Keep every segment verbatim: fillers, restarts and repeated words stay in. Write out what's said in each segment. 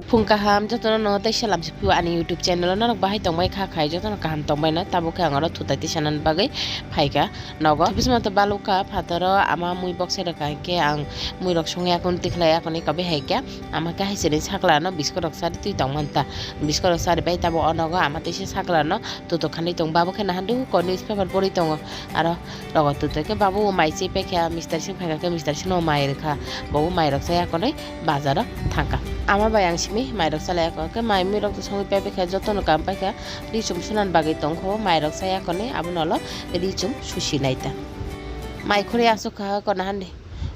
Phung kaham jotono no tei salam si phio ani YouTube channel o norok bahai tongbai kha khai jotono kaham tongbai no tabuk khe ang oro thutai tei sanani bagwi phaikha nogo. Bismata balukha phataro ama mui bokse rwkha hinkhe ang mui rok songya kunu tikhlai akoni kabi haikhe ama khe hai sini sakla no biskot rok sari twi tongmanta biskot rok sari bai tabo o nogo ama teisa sakla no tutok khanwi tong babo khe nahan dugo newspaper pori tongo aro. Rogo tuto khe babu mai se pekha mister sing phaikha khe mister sing no mai rwkha. Bo mai rok chaya konwi bazaro thangkha. Ama bai ang simi mai rok chalai kha khe mai mui rok to songwi pepekha jotono kam paikha. Ri chum sunan bagwi tongkho mai rok chaya konwi abono ulo ri chum susi naita. Mai khuri aswk kha kona hande.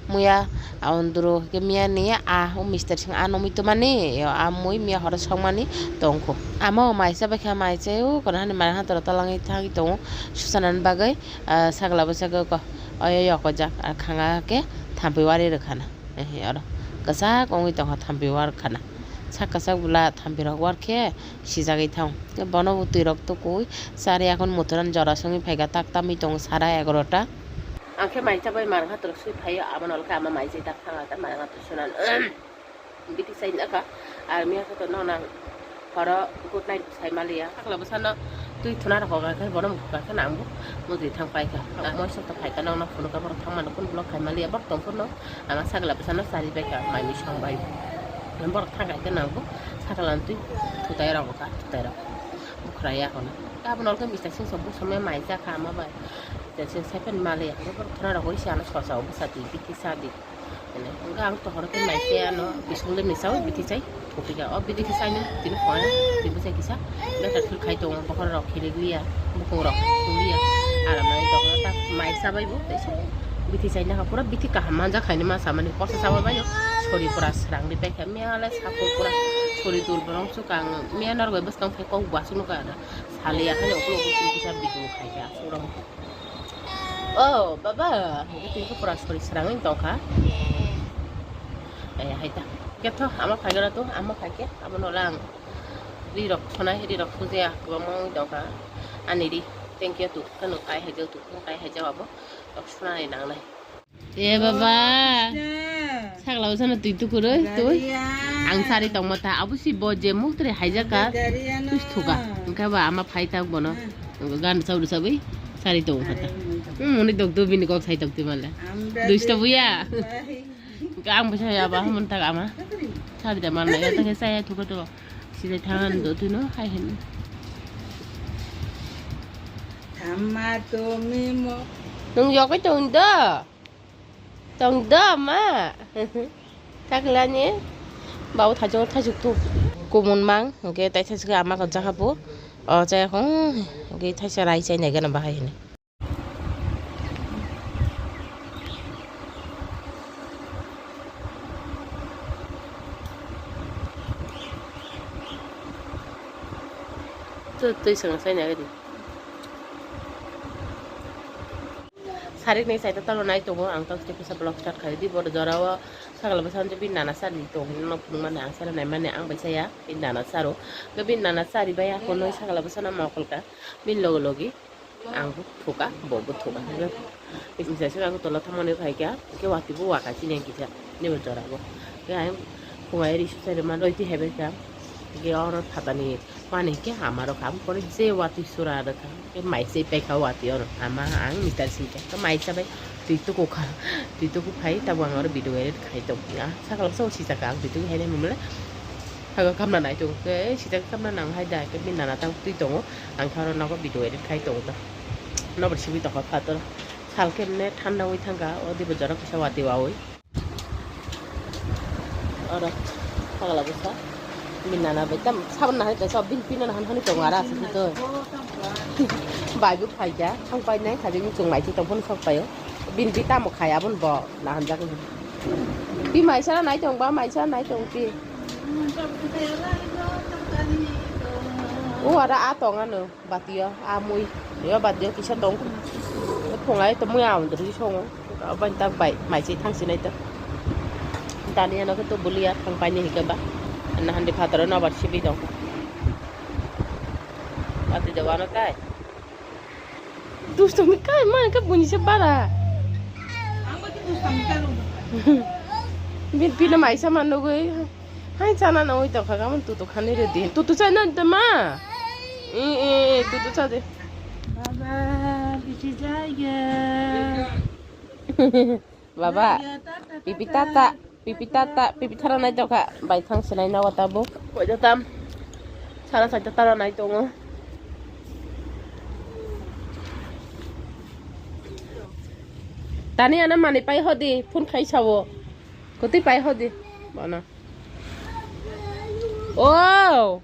Muya aundro ke miya ni a o mister sing a nomui tumani a mui miya horo songmani tongkho. Ama o mai chabai kha mai chai o kona hande mai hatoro talangwi thangwi tongo susanani bagwi. Ah, sakla bwsakhe ko oyo yokojak, ah, khanga khe thampui wari rwkhana. Eh, oro kwchak wngwi tongkha thampui warkhana. Sak kwchak bwla thampui rok warkhe sijagwi thang. Bono bo twi rok tukui chari akhon muthurani jora songwi phaikha tak tamwi tongo sara egarota. Ang khe mai chabai manang kha twrwk swi phaio, abono khe ama mai chai tak thang kha, manang kha twrwk swnam. Biti sai naka, ar miya khe to nong nang horo good night sai maliya. Sakla bwsano twi thuna rok kha khe bono mukha khe nang bo mujui thang pai kha. Moisa to phai kha nong nang phunuk kha borok thang mano kun block khai maliya borok tong phuru no ama sakla bwsano chari bai kha mai mui song bai. Borok thang khai khe nang bo sakla twi thutai rok kha thutai rok bukhra ya kono. Abono khe mister sing sok buk somya mai cha kha ama bai. Mister sing sai pen maliya borok thuna rok oi se ano sosa o bwsa twi biti sa di. Hwnwi hwnkhe ang tohoro khe mai se ano bising le misa o bithi chai thupika. O bithi khe chaino tini phone tini bwsai kisa better feel khai tongo, bokhorok rok khilik liya, bukung rok thung liya, aram nai tongna tak mai chabai bo tei se bithi chaina kha pura bithi kaham manjak khaini ma samani kosa chabai baino sori pura srang ri paikha miya le sakhuk pura sori tul borong chukang miya norok bai bwskang khai kok bo aswk nukha saliya haino ukulok ukulok kisa bithi khai kha aswk rok. Oh, baba, hingke twi khe pura sori srangwi tongkha. Eh, hai ta. Ketho, ama phai gana to, ama phai khe, amo no lang. Ri rok khonai, ri rok khujaya, kwbangma wngwi tongkha. Ani ri, thank you to, kheno kai hai jao to, kheno kai hai jao abo. Rok sunani nangnai. Eh, baba. Sakla bwsano twi tukuroi, twi. Ang sari tongma ta, abo si bo je muk tre haijak ka, twi thuka. Hingke ba ama phai tak bono. Gan sauri sabai sari tong kha ta. Hmm, muni dok do bini kok sai tok twi male. Duisto buya. Hingke ang bwsa ya ba hamon tak ama. Sari da mal na ya tak saya thuka to. Sida thangan do twi no hai hen. Thamma to mimo. Nung yokai tong do. Tong do ma. Taklani bau thajok thajok tu kumun mang hingke tai thajok ama ko jaka bo o jaya kong hingke thaisa rai chai nai gana bahai hini. Tu tui sanga chai nai gadi. Sarik ni side o tamo nai tongo, ang tamo kisa vlog start khai di, bo jora o sakla bwsa bini nana sari tong hinwi no phunuk mani, ang sari nai mani, ang bai saya bini nana saro. Hwnkhe bini nana sari bai akhonwi sakla bwsa no mokol ka bini logi logi ang bo thuka, bo bo thuka. Hwnkhe misa sora tola thangmani phai kha, hwnkhe watwi bo waka chini ang kisa nini bo jora o. Hwnkhe ang phungai ri su sai rwma roi twi hai bai kha, hwnkhe oro phatani. Mani khe ama rok ham kore je watwi sura rwkha, khe mai se paikha watwi oro ama ang meter singkhe khe mai chabai twi tuku kha, twi tuku phai tabuk ang oro video edit khai tong ya sakla bwsa sijak ang twi tuku hainai mumle hago kamna nai tongo khe sijak kamna nang hai da khe bini nana tang twi tongo ang khe oro nogo video edit khai tongo ta nobor simi tongkha phator sal khe mne thanda oi thangkha o dibo jora kisa watwi wawi. Oro pagla bwsa bini nana bai tam sabon nahani kaisa bini pino nahani hani tongo ara aswk to bai bo phaikha thang painai khabi muchung mai se tongphano sok paio bini pi tamo khai aboni bo nahanjak bi maisa nai tong ba maisa nai tong pi o ara a tong ano. Batio, a mui. Yo batio kisa tong. Phungai to mui a undri songo. Abang tak bai, mai si thang sinai to. Tani ano to bulia thang pai ni hike ba. Nahan di phataro nobar sibi dong. Bati de wano kai. Dusto mi kai man ka buni se bara. Bin pina mai sama nugui. Hai chana na oi tongkha, gamon tutu khani redi. Tutu chana de ma. I, i, i, tutu cha de. Baba, bithi jaiga. Baba, pipi tata, pipi tata, pipi thara nai tongkha. Bai thang sinai nogo tabuk. Koi da tam. Sara saita tara nai tongo. Tani ana mani pai hodi, phone khai sawo. Koti pai hodi. Bono. Oh!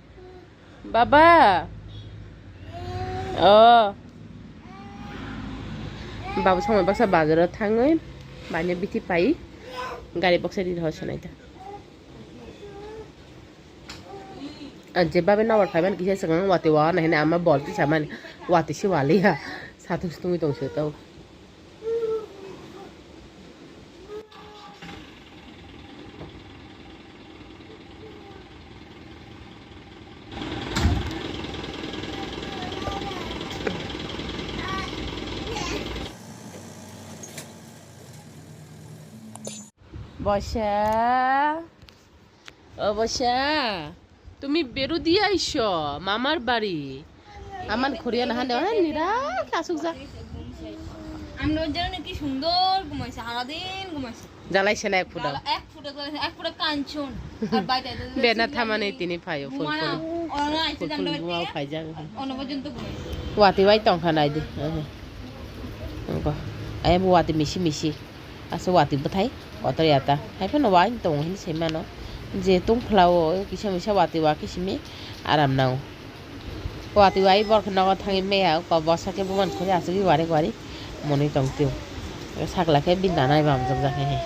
Baba. Oh. Babu songwi baksa bazaro thangwi baino bithi pai gari baksa ri rw swnai ta. Ang je babe nobar phaiman kisa swkang watwi wa na hini ama bol kisa mani watwi se waliya satung sutungwi tong se tau. Bosa. O Bosa. Tumi beru dia iso mamar bari. Aman khuriya na hande, eh, nira kasuk ja. Amno jani ki sundor gumaisa, haradin gumaisa. Jalai sena ek phuda. Jala ek phuda, jala ek phuda kanchon. Ar bai tai. Bena thamani tini phayo, phul phul. Phul phul buma phai ja. Ono porjonto gumaisa. Wati wai tongkha nai di. Nangko. Ai bu wati misi misi. Asa wati bwthai kotor ya ta. Hai phano wai tongo hini sai mano. Je tong phlao kisa misa wati wa kisimi aram nango. Wati wai borok nogo thangwi meya ko bosa khe buman khuri asugwi wari wari monwi tong tio. Sakla khe bini nanai bamjak jak he.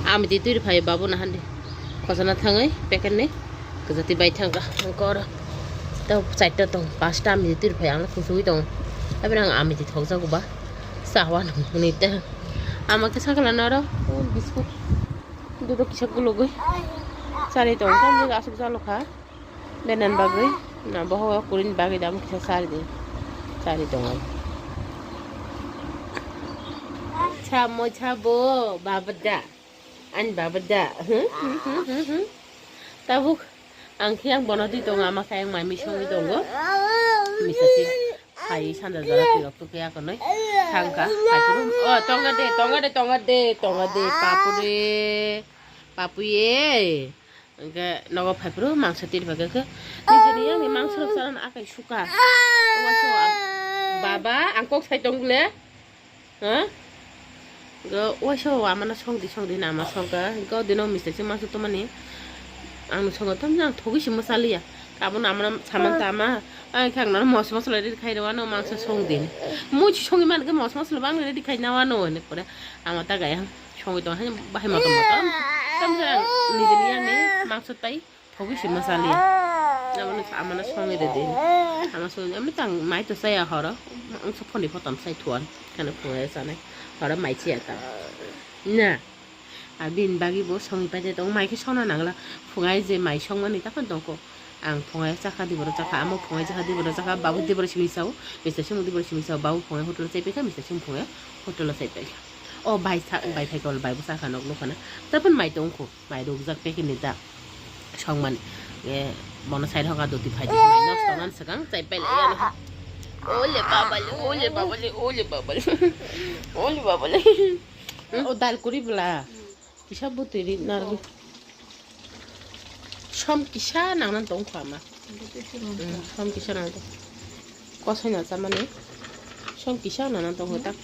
Amiti twi rw phai babu na handi. Khosana thangwi packet ni kwchati bai thangkha. Kor ta chaita tong, pasta amiti twi rw phai ang khusugwi tong. Abini ang amiti thokjago ba. Sawa nungni ta. Ama khe sakla noro biskut. Dudo kisa gulugwi. Chari tong, tamni asuk jalokha. Benan bagwi. Na boho kurin bagwi dam kisa chari di. Chari tong. Chamo chabo, baba da. Ani baba da. Tabuk. Ang khe ang bono twi tongo, ama khe ang mai mui songwi tongo. Misa se hai sanja jora twi rok twi khe akonoi thangkha. Phaipuru, oh, tonga de, tonga de, tonga de, tonga de, papu de, papu ye. Hwnkhe nogo phaipuru mangsa tiri phaikhe khe nijeni yang ni mangsa rok chana akai suka. Obo se baba ang kok sai tong le. Ha? Go waisa wamano songdi songdi nama songka. Go dino mistake se masu tomani. Ang songo tom jang thogi se masaliya. Kabun amana saman tama. Ang khang nang mos mosla ready khai rwano mangsa songdi. Muchi songi man ke mos mosla bang ready khai nawano ne pore. Ama ta gaya songi tong bahai motom motom. Tom jang nijeni yang ni mangsa tai. Thogi se masaliya. Amano, amano songwi rwdi. Ama songwi, ami tang mai to chaya horo. Ang so phone photom sai thuan. Kano phungai sanai. Horo mai chiya ta. Na. Abini bagwi bo songwi paide tong mai khe sona nangla. Phungai je mai songmani taphano tongko. Ang phungai chakha diboro chakha. Amo phungai chakha diboro chakha. Babu diboro simi sao. Mister Simu diboro simi sao. Babu phungai hotel chai paikha. Mister Simu phungai hotel chai paikha. O bai sa, bai phaikha, bai bo chakha nok nukhana. Taphano mai tongkho. Mai rukjak packet ni ta songmani. E, bono side hoka doti phai di. Mai nosto man swkang chai pai lai ano. Ole babale, ole babale, ole babale. Ole babale. O dal kuri bwla. Kisa butui ri narwgwi. Som kisa nangna tong kho ama. Som kisa nang tong. Kosai na chamani. Som kisa nangna tong kho tak.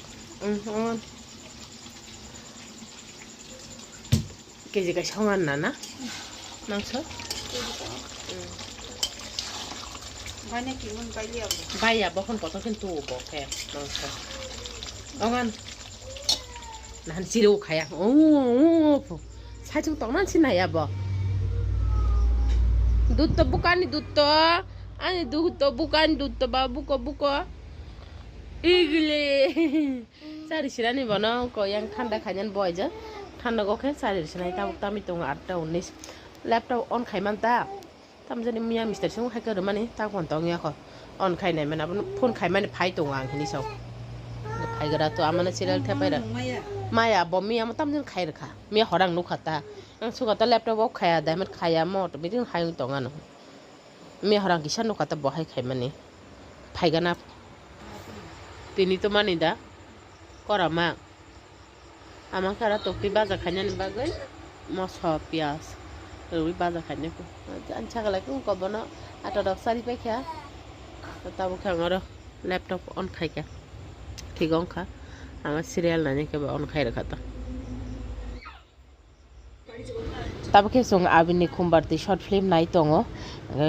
Keji kaisa hongan na na? Mangso? Baiya, bokhon kotor khe tuo bo khe mangso. Hongan. Nahan siro khaya. Oh, oh, oh. Saichung tongna si naya bo. Dutto bukani dutto. Ani dutto bukani dutto ba buko buko. Igile. Chari sirani bono ko yang thanda khainani boijo. Thanda go khe chari sinai tabuk tami tongo atta unnis. Laptop on khaiman ta. Tamjani miya mister song hai khe rwmani ta kon tong ya kho. On khainai mani abono phone khaimani phai tongo ang hini sao. Phai gra to amano serial thepai ra. Maya bo miya mo tamjani khai rwkha. Miya horang nukha ta. Ang suka ta laptop o khaya da, met khaya mo to meeting hai tong ano. Miya horang kisa nukha ta bo hai khaimani. Phaigana. Tini to mani da. Korama. Amang kara tokti baja khainani bagwi moso, piyaj rwi baja khainai. Ani sakalaikhe wngkha bono atorok chari paikha. Tabuk khe ang oro laptop on khaikha. Thik wngkha. Ama serial nainai khe bo on khai rwkha ta. Tabuk khe chwng abini Khumbarti short film nai tongo.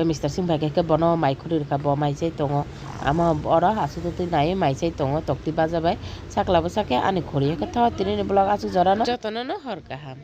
Mister Singh bai khe bono mai khurui rwkha, bo mai chai tongo. Ama oro aswk twi nai mai chai tongo, tokti baja bai. Sakla bwsa khe ani khuri khe tho, tini ni vlog aswk jorano. Jotono no hor kaham.